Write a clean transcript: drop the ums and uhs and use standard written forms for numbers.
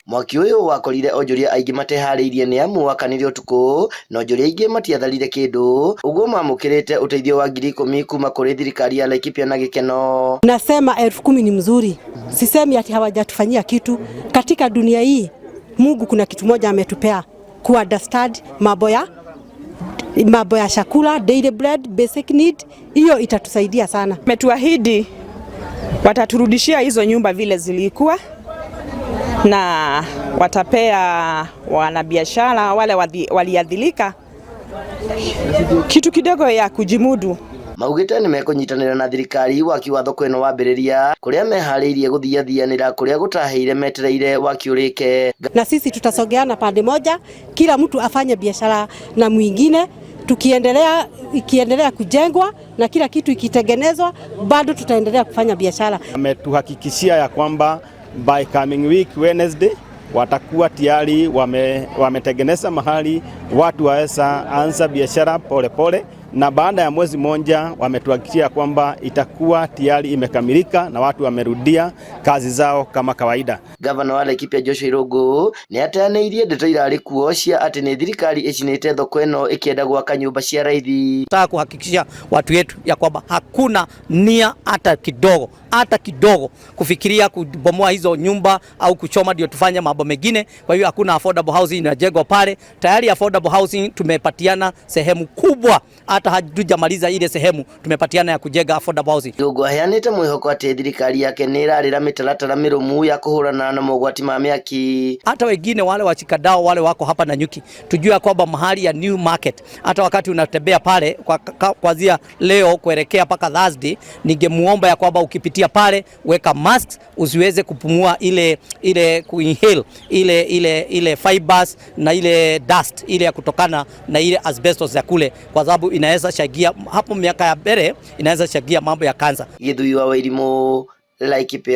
Mwaki ũyũ wakorire onjoria aingĩ mateharĩirie nĩ amu wakanire ũtukũ na onjoria aingĩ matiatharire kĩndũ ũguo mamũkĩrĩte ũteithio wa 10,000 kuma kũrĩ thirikari ya Laikipia na gĩkeno. Nasema 10,000 ni mzuri, sisemi ati hawajatufanyia kitu katika dunia hii. Mungu kuna kitu moja ametupea ku understand mambo ya chakula, daily bread, basic need, hiyo itatusaidia sana. Ametuahidi wataturudishia hizo nyumba vile zilikuwa na watapea wanabiashara wale waliadhirika kitu kidogo ya kujimudu. Maugĩte nĩmekũnyitanĩra na thirikari waki wa thoko ĩno wambĩrĩria kũrĩa meharĩirie gũthiathianĩra kũrĩa gũtahĩire metereire waki ũrĩke. Na sisi tutasogeana pande moja, kila mtu afanye biashara na mwingine, tukiendelea ikiendelea kujengwa na kila kitu ikitengenezwa, bado tutaendelea kufanya biashara. Ametuhakikishia ya kwamba by coming week Wednesday watakuwa tayari wametengeneza mahali watu waweza anza biashara polepole, na baada ya mwezi moja wametuhakikishia kwamba itakuwa tayari imekamilika na watu wamerudia kazi zao kama kawaida. Gavana wa Laikipia Joshua Irungu nĩ ateanĩirie ndeto irarĩ kuo cia atĩ nĩ thirikari ĩcinĩte thoko ĩno ĩkĩenda gwaka nyũmba cia raithi. Nataka kuhakikisha watu wetu ya kwamba hakuna nia hata kidogo, hata kidogo, kufikiria kubomoa hizo nyumba au kuchoma ndio tufanye mambo mengine. Kwa hiyo hakuna affordable housing inajengwa pale. Tayari affordable housing tumepatiana sehemu kubwa, hata hatujamaliza ile sehemu tumepatiana ya kujenga affordable housing. Irungu aheanĩte mwĩhoko atĩ thirikari yake nĩ ĩrarĩra mĩtaratara mĩrũmu ya kũhũrana na mogwati ma mĩaki. Hata wengine wale washikadau wale wako hapa Nanyuki, tujue kwamba mahali ya new market, hata wakati unatembea pale kuanzia leo kuelekea mpaka Thursday, ningemuomba ya kwamba ukipitia pale weka masks, usiweze kupumua ile kuinhale ile fibers na ile dust ile ya kutokana na ile asbestos ya kule, kwa sababu inaweza chagia hapo miaka ya mbele, inaweza chagia mambo ya kansa. Gĩthui wa Wairimũ, Laikipia.